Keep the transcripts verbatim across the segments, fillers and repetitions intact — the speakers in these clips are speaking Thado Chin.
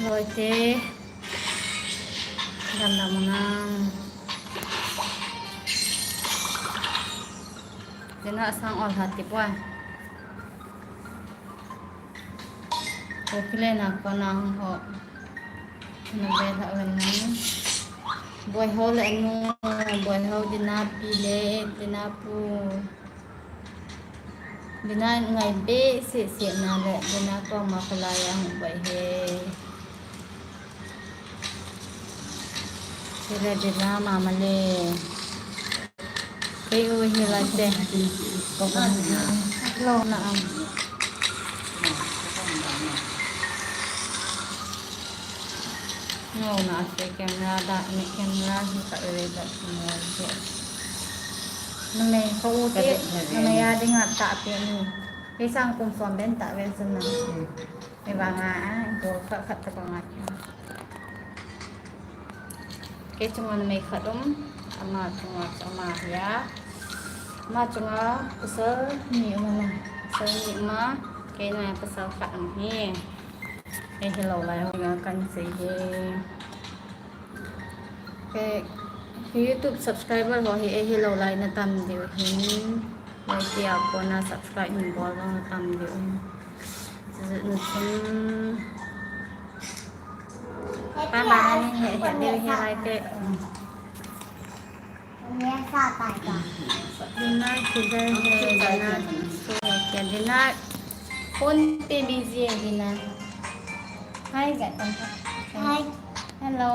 Loi te. Dam dam na. Dina sang ol hat ti poi. Ko kile na ko nang ho. Na ve tha wen na. Boi ho le nu, boi ho Dina pi le, Dina pu. Dina ngai be se se na le, Dina ko ma ko la ya hung bai he. Sila Dina mama le. Kei u hi la te. Lo na am. Lo na se camera da, ni camera hi ka re da mo je. Na me ko u te, na me ya ding a ta pe ni. Kei sang kum som ben ta ve sun na. Ni ba nga a, ko ka khat ta ba nga. Kei chunga numei khat um, ama chunga chu ama hi a. Ama chunga pasal ni um ama, pasal ni um a, kei numei pasal khat um hi. Ei hello lai ho nga kan sei hi. Kei, kei YouTube subscriber ho hi ei hello lai na tam diu hin. Lai tia ko na subscribe min bol na tam diu hin. Chu chu na chun. Bye bye, he, he, he, he, like it. Dina, kidhar hai, Dina, so hai kya, Dina, phone pe busy hai, Dina. Hi, Gatan. Hi. Hello.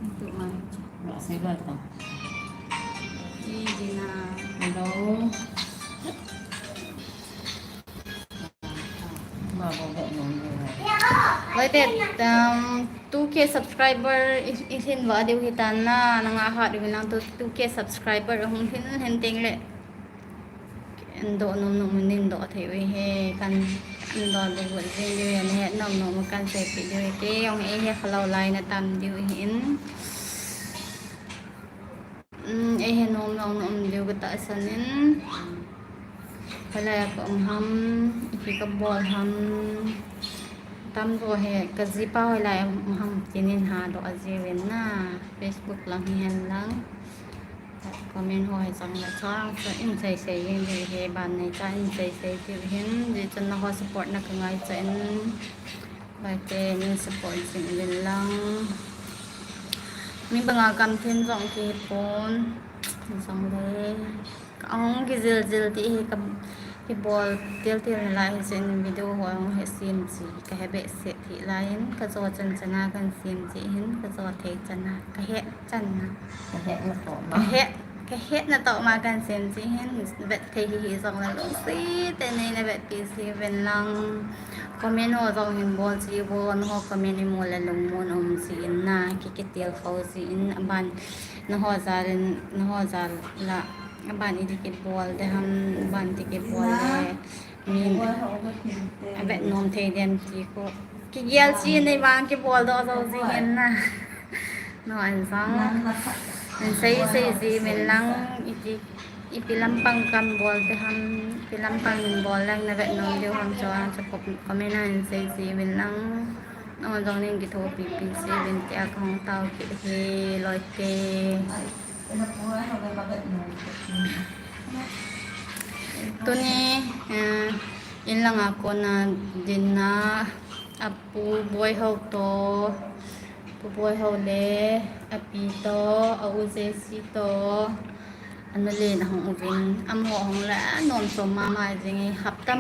Ito, ma. Wala, say Gatan. Hi, Dina. Hello. Loi te, um, two K subscriber i, i lhin va diu hi tan na, na nga ha diu lang tu, two K subscriber hung lhin lhin teng le. Ando nom nom nin do thei u he, kan ando do bu zin diu he, ne nom nom kan sei pi diu he, ke ong e he khalau lai na tam diu hin. Um, ei he nom nom nom diu ka tahsan in. Hoilai a ka um ham, ipi ka bol ham. Tam ro he, ka jipa hoilai a um ham, tinin ha do a jiu in na. Facebook lang hi hen lang. Comment ho he chang la chang, so in sei sei yin diu he, ban nei cha in sei sei diu hin, di chun na ho support na ka ngai cha in. Bai te, min support jing uvin lang. Mi banga kam thim jong kihi pon. Jong le. Ka ong kijil jil ti hi ka, kibol til til na lai hi sin video ho ong he sim ji. Ka he behseh ti lai in. Ka jo chan chana kan sim ji hin. Ka jo thei chana. Ka he chana. Ka he na to ma. Ka he. Ka hetna toh ma kan sem ji hin, vet thei hi hi jong la lungset tah in nei na vetpi ji uvin lang. Comment ho jong hin bol ji uvin, ho comment i mu le lungmon um ji in na, ki, kitil kho ji in, aban na ho jal in, na ho jal la, aban i di kibol de ham, aban di kibol de. Min a vet nom thei dem ti ko. Kigel ji nei vang kibol doh jo ji hin na. No an jong. An sei sei ji min lang iti, ipi lampang kan bol te ham, ipi lampang min bol lang na vet nom diu ham chu, chu ko, comment a an sei ji min lang. No jong nin kithopi pi ji min tia ka hung tao kit hi loi te. Tuni, eh, in langa kona dinna, apu Boihao to, pu Boihao le, api to, a u Jesi to, anu len ahung uvin, amaho hung le, anom som mama jing e, hapta,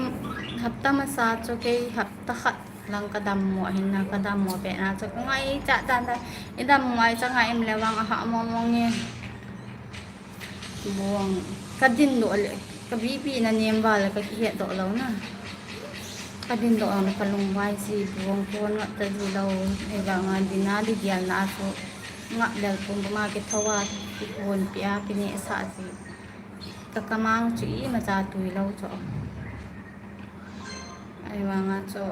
hapta masa chu kei, hapta khat lang ka dammo ahin na, ka dammo pet na chu ka ngaicha tan tan. I dammo ai cha ngai im le vang a ha mong mong e. Buang. Ka din doh le, ka B P na nem val le ka kihet doh lou na. Ka din doh ang ka lungvai ji buang ko na ta ji lou. Ei vang a dinna di dial na chu. Nga lel pum ma ki thawa ki pon pia ki ne sa ji. Ka kamang chu imacha tui lou chu. Ahivanga chu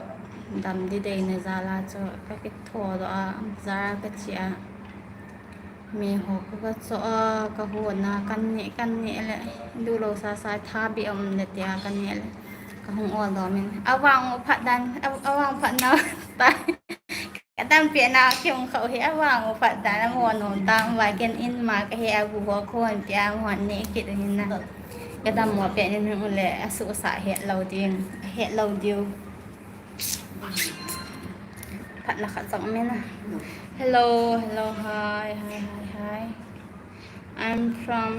dam di deina jal a chu ka kitho doh a, jar ka chi a. Mi ho ka, ka cho a, ka hon a, kan neh, kan neh le, du lou sa sa, tha bih a um le tia kan neh le. Ka hung ol domin. Avang u phat dan, a-, avang phat na ta. Kadam pia na kiung khau hi avang u phat dan, amo nom tam va ken in ma kahe agu ho kon tia mo ne kit hin na. Kadam mo pia nin hung le asu sa het lo ding, het lo diu. Phat na khat jong me na. Hello, hello, hi, hi, hi, hi. I'm from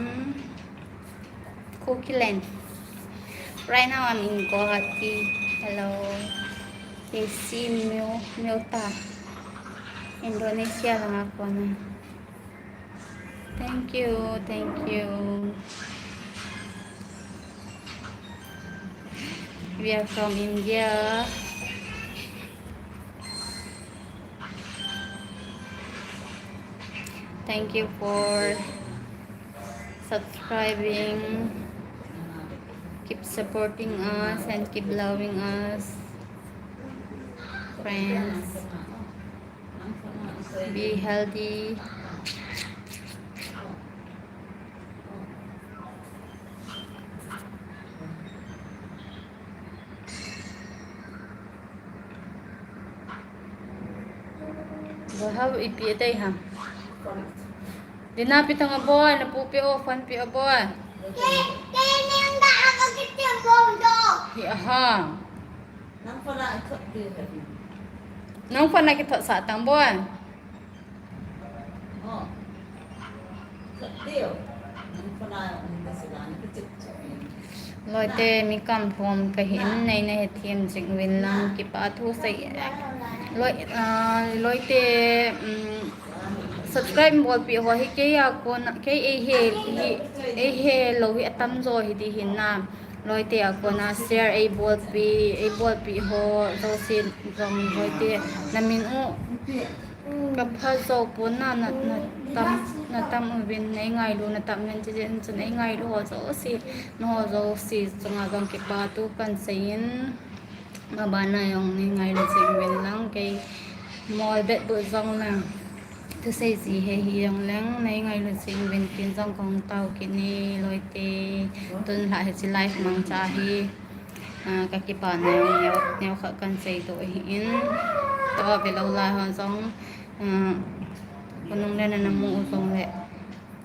Kukiland. Right now I'm in Guwahati. Hello. Desi Myo-, Myota. Indonesia lang ako na. Thank you, thank you. We are from India. Thank you for subscribing. Keep supporting us and keep loving us, friends. Be healthy. Boy, how ipi atai ham? Dina pi tang a boy, na pu pi o, fan pi a boy. Hi aha. Nang fan a kithot sa tang boy. Loite, mi kam phom kahin, neina hethem jing uvin lang, kipa thu sei. Loi, ah, loite, um, subscribe bolpi ho hi kei a kona, kei eihe, hi, eihe lou hi atam jo hi ti hin na. Loite a kona share eibolpi, eibolpi ho, jouse jong loite, namin u. Kapha jou pon na, na, na tam, na tam uvin, nei ngailu, na tam uvin, chijeh chun nei ngailu ho jouse, nangho jouse chunga jong kipa thu kan seiyin, mabana jong nei ngailu jing uvin lang, kei mol bet bu jong lang, thusei ji he hi jong leng, nei ngailu jing uvin tin jong kong tao kit e loite, tun lha hiche live mangcha hi. Ah, ka kipa neo, neo, neo khat kan seidoh ahin. Tua ve lou lai ho jong, ah, khonung le na namu u jong le.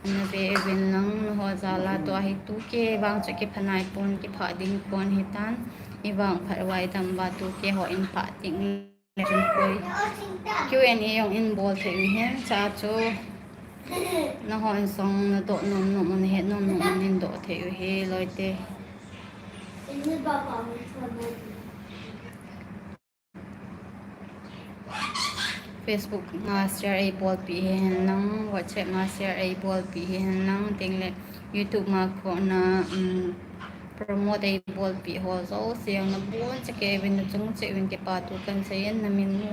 Na ve uvin lang, nangho jal a tua hi two K vang chu kipha nai pon, kipha ding pon hitan. Ivang phat uva idam uva two K ho in pha ding. Chun koi Q and A jong in bol thei u hin, cha chu nahon jong nadoh nom nom u, nahet nom nom u, nin doh thei u hi loite. Facebook a share eibolpi hihen lang, WhatsApp a share eibolpi hihen lang, tin le YouTube a kona, um, promote eibolpi ho jouse jong nabonchauva uvin, nachung cheh uvin kipa thu kan seiyin, namin u.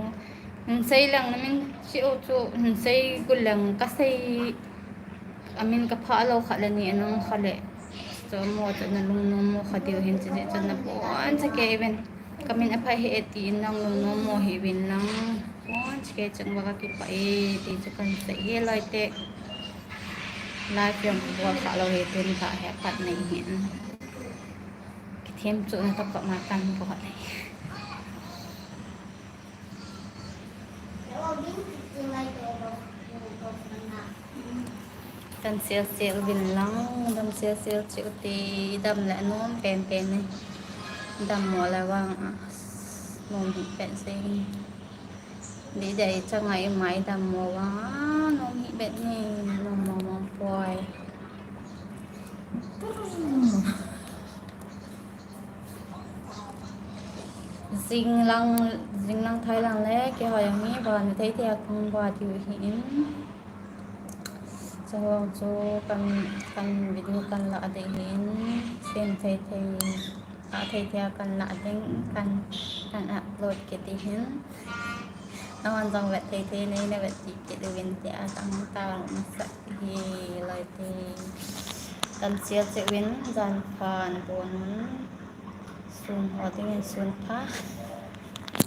Hin sei lang, namin cheh u chu, hin sei gu lang, kasei, amin kapha lou khat le ni anung kha le. Chu mo chu nalungnom mo kha diu hin, chujeh chun nabonchauva uvin. Kamin apha hih e tin nalungnom mo hih uvin lang. Bonchauva chung uva kakipah e, ti chu kan sei hi loite. Live jong bol kha lou hi tun kha hi apat nei hin. Kithemchuhna tokah ma kan bol e. Kan sel sel uvin lang, dam sel sel cheh u te, dam le anom pen pen e. Dam mo le vang a, nom hih pen sei. Dei dei chang a ima idam mo vang a, nom hih pen e, nom mo mo poi. Jing lang, jing lang thai lang le, keiho jong mi ban thei thei a kong ba diu hin. Chuho chu kan, kan video kan la ding hin, sem thei thei, a thei thei a kan la ding, kan, kan upload kit ding hin. Nahon jong vet thei thei nei na vet kit kit uvin tia kan tao masat hi loite. Kan sel cheh uvin jan pha nabon un. Sun ho dingin sun pha.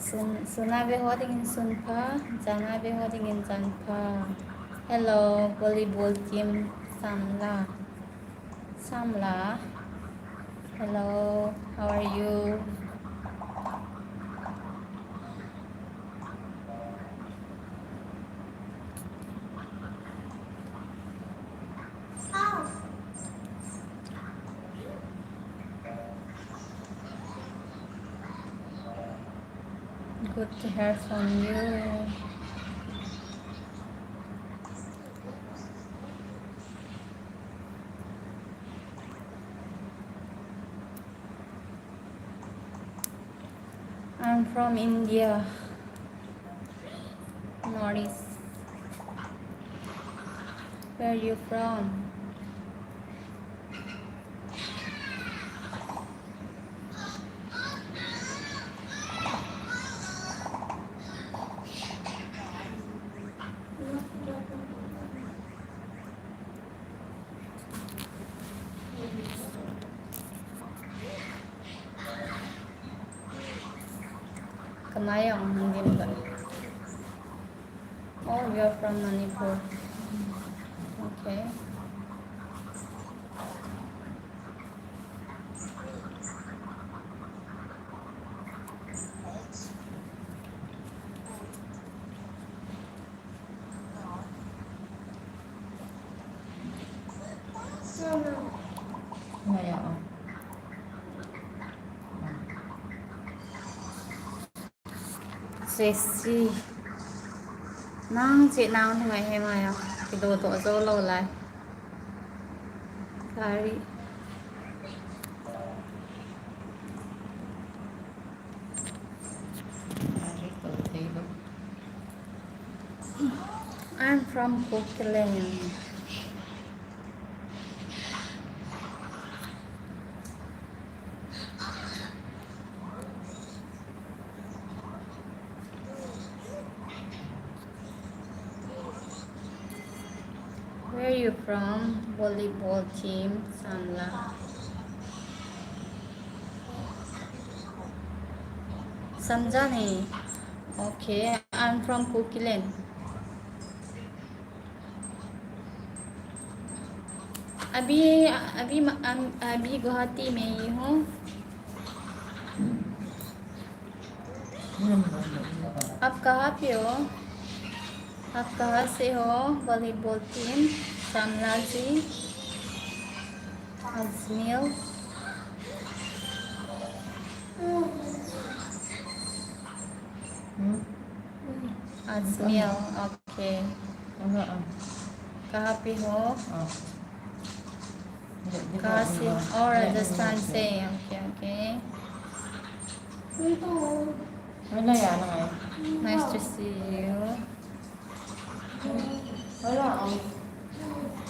Sun, sun a ve ho dingin sun pha. Jan a ve ho dingin jan pha. Hello, volleyball team Samla. Samla. Hello, how are you? Good to hear from you. I'm from India, Northeast. Where are you from? Kanai ang hindi mo ba? Oh, you're from Manipur. Okay. Maya, oh. Sesi. Nang chi nang ngai he maya. Kido to zo lo lai. Sorry. I'm from Kukiland. Where are you from? Volleyball team, Samla. समझा नहीं। Okay, I'm from Kukiland. अभी, अभी म-, अम, अभी गुवाहाटी में ही हूँ। आप कहाँ पे हो? आप कहाँ से हो? Volleyball team, शामला जी, अजमेर। हम्म? अजमेर, ओके। हाँ, हाँ। कहाँ पे हो? हाँ। कहाँ से? और राजस्थान से, okay, okay. Nice to see you.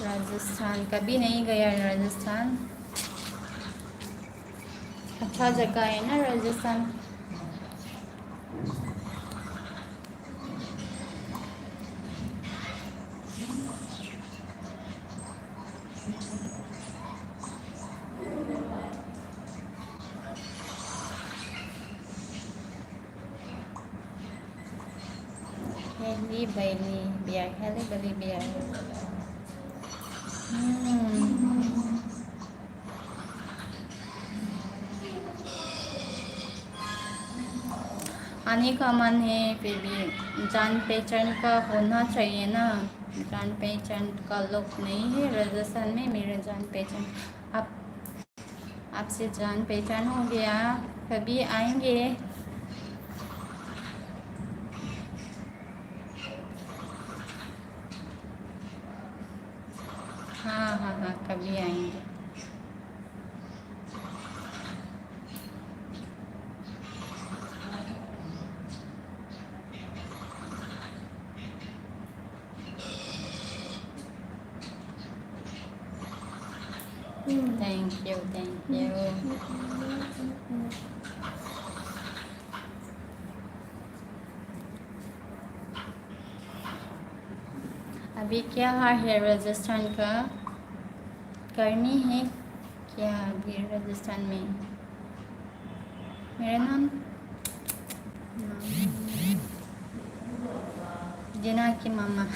Rajasthan, कभी नहीं गया राजस्थान। अच्छा जगह है ना Rajasthan. Halle Bailey Bia, Halle Bailey Bia. Hmm. आने का मन है, फिर भी जान पहचान का होना चाहिए ना। जान पहचान का लोग नहीं है राजस्थान में, मेरा जान पहचान। आप, आपसे जान पहचान हो गया, कभी आएंगे। हाँ, हाँ, हाँ, कभी आएंगे। Thank you, thank you. अभी क्या हाल है राजस्थान का? गर्मी है क्या अभी राजस्थान में? मेरा नाम, नाम जीना की मामा।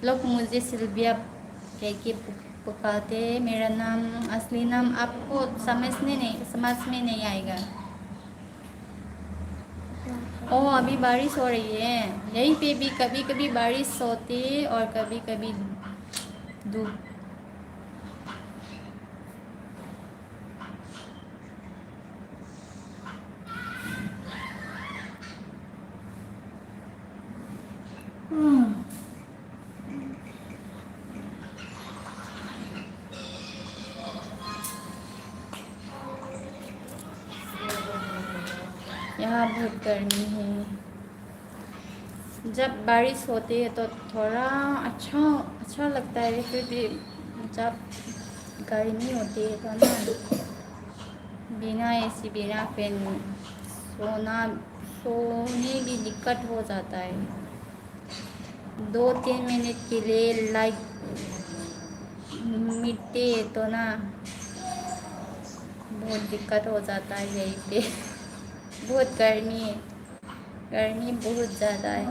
लोग मुझे सिल्विया कह के पु-, पुकारते हैं। मेरा नाम, असली नाम आपको समझ में नहीं, समझ में नहीं आएगा। ओह, अभी बारिश हो रही है। यहीं पे भी कभी-कभी बारिश होती है और कभी-कभी धूप। यहाँ बहुत गर्मी है। जब बारिश होती है तो थोड़ा अच्छा, अच्छा लगता है, फिर भी जब गर्मी होती है तो ना, बिना एसी, बिना फैन सोना, सोने भी दिक्कत हो जाता है। दो तीन मिनट के लिए लाइट मिटते हैं तो ना, बहुत दिक्कत हो जाता है यहीं पे। बहुत गर्मी है, गर्मी बहुत ज़्यादा है।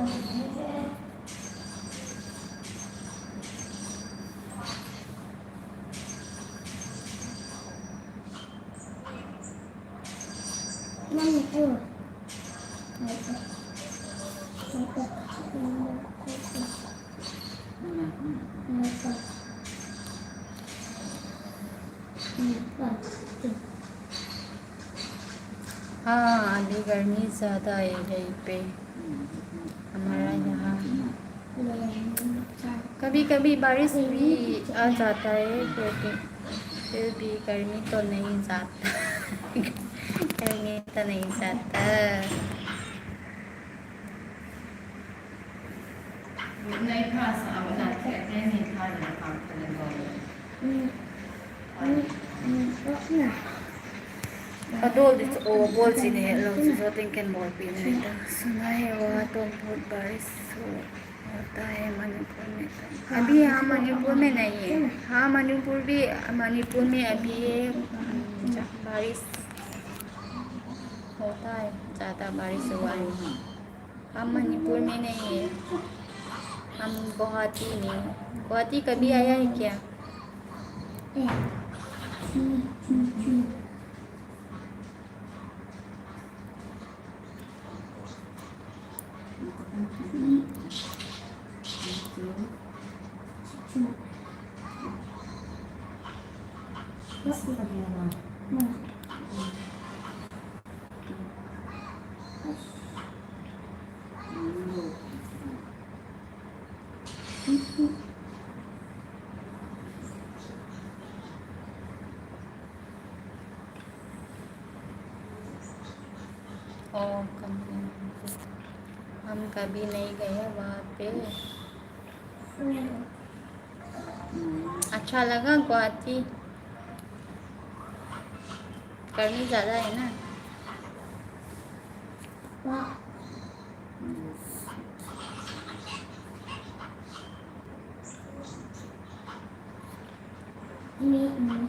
हाँ, अभी गर्मी ज़्यादा है यहीं पे, हमारा यहाँ। कभी-कभी बारिश भी आ जाता है, क्योंकि फिर भी गर्मी तो नहीं जाता। गर्मी तो नहीं जाता। Kadol di chu, o, bol chi ne, lo chu zo tin ken bol pi ne ta. सुना है वहाँ तो बहुत बारिश हो, होता है मणिपुर में तो। अभी यहाँ मणिपुर में नहीं है। हाँ, मणिपुर भी, मणिपुर में अभी ये, हम्म, बारिश होता है, ज़्यादा बारिश हुआ है। हम मणिपुर में नहीं है, हम गुवाहाटी में हैं। गुवाहाटी कभी आया है क्या? ओ, कम-, हम कभी नहीं गए वहाँ पे। अच्छा लगा गुवाहाटी? गर्मी ज़्यादा है ना? हम्म,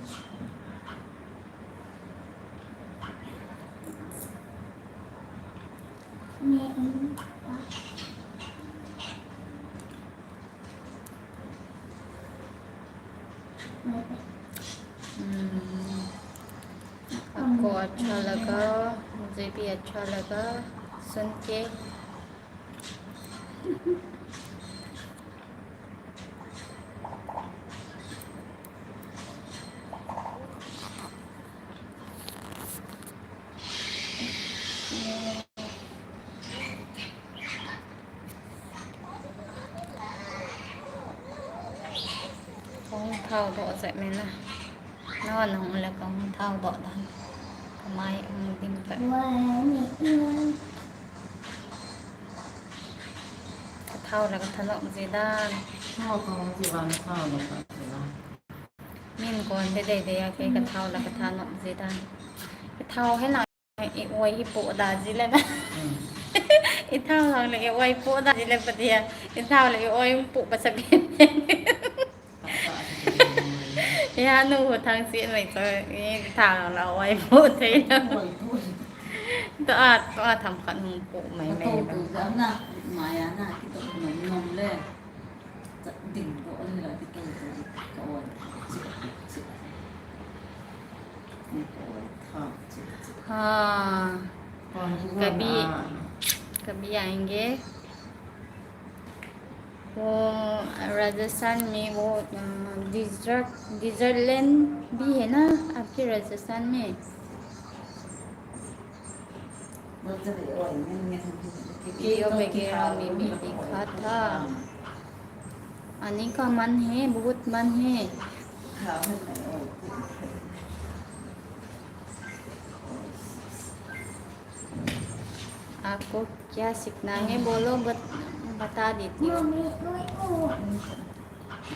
आपको अच्छा लगा, मुझे भी अच्छा लगा सुन के। Kong thao doh jep mai na. Nangho nahung le kong thao doh dan. Kamai um dim pat. Kathao le kathanop ji dan. Thao kong ji vang thao le ka ji vang. Min kon de de de ya ke kathao le kathanop ji dan. Kathao he na. I oi hi po da ji le na. I thao lang le i oi po da ji le pa dia. I thao le i oi po pa sa pin. Ya nu ho thang si mai so. I thao lang la oi po thei na. To a, to a tham khat hung po mai mai. To po da na. Maya na ki to nom nom le. Ding ko on la di ko ko ko on. Chik, chik, chik. Ni ko on, tha, chik, chik. हाँ, कौन हुआ कभी, ना? कभी आएंगे। वो राजस्थान में वो, अ, डिजर्ट, डिजर्टलैंड भी है ना आपके राजस्थान में? वीडियो वगैरह में भी देखा था। आने का मन है, बहुत मन है। आपको क्या सीखना है बोलो, बत-, बता देती हूँ।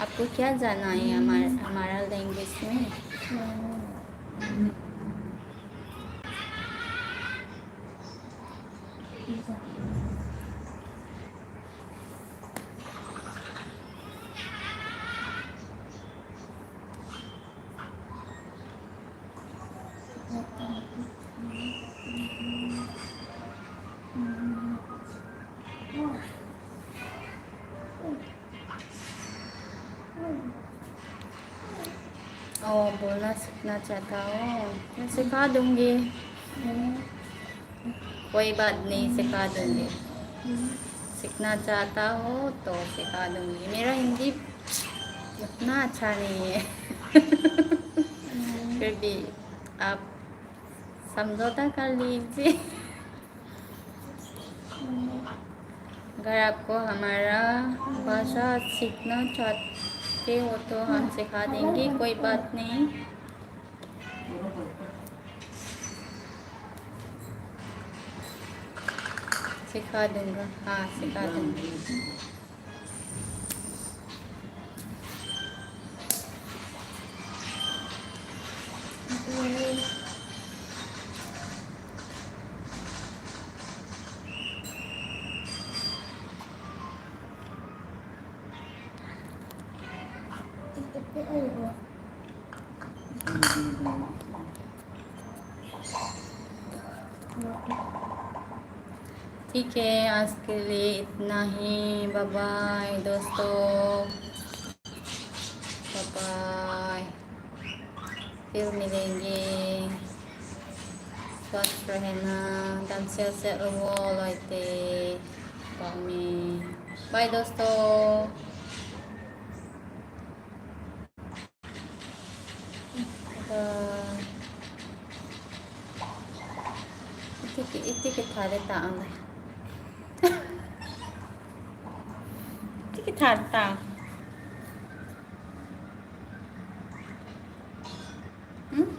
आपको क्या जानना है हमार-, हमारा लैंग्वेज में? ओ, बोलना सीखना चाहता हूँ, मैं सिखा दूंगी। कोई बात नहीं, सिखा दूंगी। सीखना चाहता हो तो सिखा दूंगी। मेरा हिंदी उतना अच्छा नहीं है। फिर भी आप समझौता कर लीजिए। अगर आपको हमारा भाषा सीखना चाहते हो तो हम सिखा देंगे, कोई बात नहीं। सिखा दूंगा, हाँ, सिखा दूंगा। ठीक है, आज के लिए इतना ही। बाय बाय दोस्तों, बाय बाय, फिर मिलेंगे। स्वस्थ रहना, दम से से वो लोइते, बाय दोस्तों। Iti ki, iti ki thale ta ang. Iti ki thale ta. Hmm?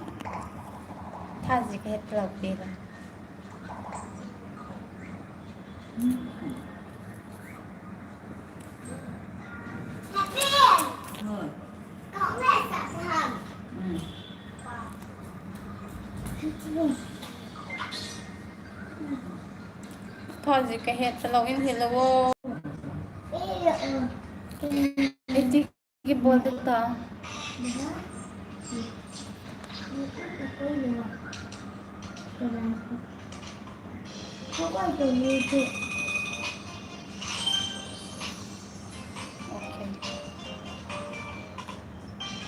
Thaji ka het lou pela. Thaji ka het lou in hilou. Iti Ki bol de ta.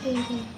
Okay.